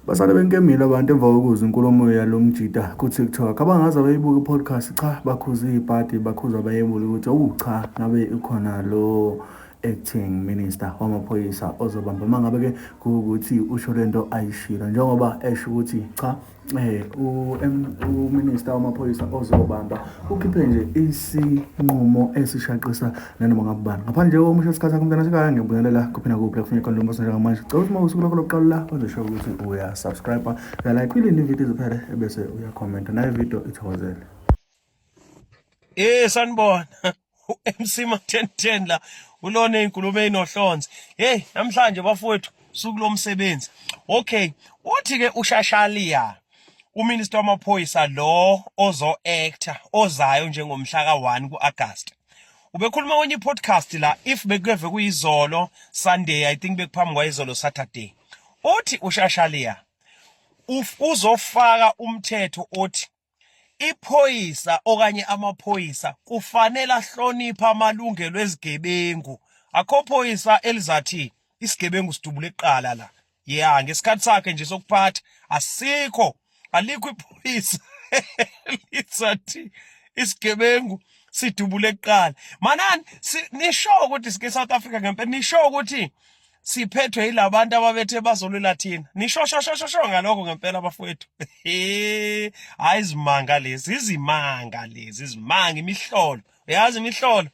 Basale benkemile abantu emva kokuzwa inkulumo yalo mjita ku-TikTok. Abangaze abayibuka i-podcast, cha bakhuza iy'pati, bakhuza abayebula ukuthi owu cha ngabe ikhona lo acting minister wamaphoyisa ozobamba uma ngabe-ke kuwukuthi usho lento ayishilo njengoba esho ukuthi cha uminister wamaphoyisa ozobamba ukhiphe nje isinqumo esishaqisa nanoma ngabe ubani. Ngaphandle kokusho isikhathi sakho mntana sekhaya ngiyabingelela kuphi nakuphi la kufuneka khona umbuso njengamanje. Cela ukuthi uma usuku lwakho lokuqala la uzosho ukuthi uya-subscribe, uya-like uyilinde ividiyo izophele ebese uyakhomenta nayo ividiyo ithokozele. Eh sanibona uMC ma 1010 la ulona izinkulumo ezinohlonze. Hey namhlanje bafowethu suku lomsebenzi. Okay, uthi ke uShashalia uminister wamaphoyisa lo ozo actor ozayo njengomhla ka1 kuAugust. Ubekhuluma kwenye podcast la if bekeve kuyizolo Sunday I think bekuphambi kwayizolo Saturday. Uthi uShashalia uzofaka umthetho othi iphoyisa okanye amaphoyisa kufanele ahloniphe amalungelo ezigebengu. Akho phoyisa elizathi isigebengu sidubule kuqala la. Yeah, ngesikhathi sakhe nje sokuphatha asikho, alikho iphoyisa lizathi isigebengu sidubule kuqala. Manani nisho ukuthi sike South Africa ngempela, nisho ukuthi siphethwe yilabantu ababethe bazolwela thina. Nisho sho sho sho ngalokho ngempela bafowethu. Hayi izimanga lezi, izimanga lezi, izimanga imihlolo. Uyazi imihlolo.